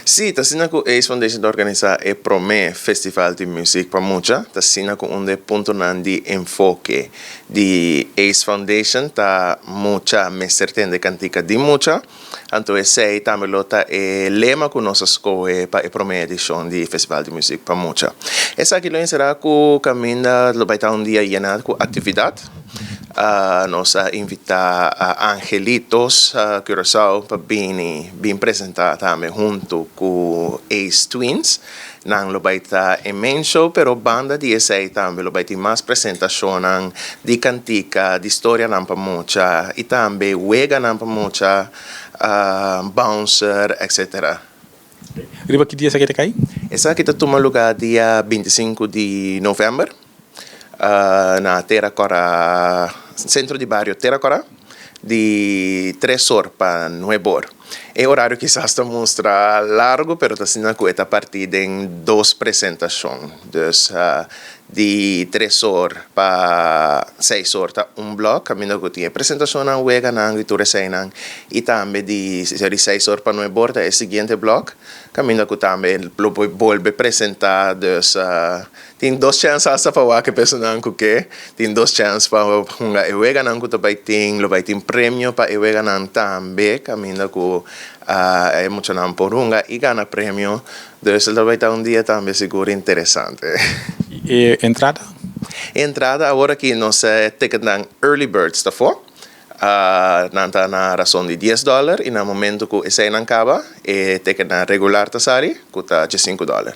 Si, ta asina ku Ace Foundation ta organisá e promé festival di muzik pa mucha. Ta asina ku un di e puntonan di enfoke di Ace Foundation ta mucha mester tende kantika di mucha. Anto esei tambe lo ta e lema ku nos a skohe pa e promé edishon di Festival di Muzik pa Mucha. Esaki lo enserá ku kaminda lo bai ta un dia yená ku aktividat. Nos a invitá Angelitos Curaçao pa bini bin presentá tambe huntu ku Ace Twins. Nan lo bai ta e main show, pero banda di esei tambe lo bai tin mas presentashonnan di kantika, di storianan pa mucha i tambe weganan pa mucha, bouncer, etc. Riba ki dia esaki ta kai? Esaki ta tuma lugá dia 25 di novèmber na Tera Kòrá, Sentro di Bario Tera Kòrá, di 3 or pa 9 or. E orario kisas ta mustra largu, pero ta asina ku e ta partí den dos presentashon. Dus di 3 or pa 6 or ta un blòk, kaminda ku tin presentashonnan, weganan i tur eseinan. I tambe di 6 or pa 9 or ta e siguiente blòk, kaminda ku tambe lo bolbe presentá. Dus tin dos chèns hasta pa wak e personanan ku ke, tin dos chèns pa hunga e weganan ku ta bai tin, lo bai tin premio pa e weganan tambe, kaminda ku e muchanan por hunga i gana premio. Dus lo bai ta un dia tambe sigur interesante. E entrada? Entrada awor aki nos ticketnan early birds ta afó. Nan ta na rason di $10 i na momento ku eseinan kaba, e ticketnan regular ta sali, ku ta $5.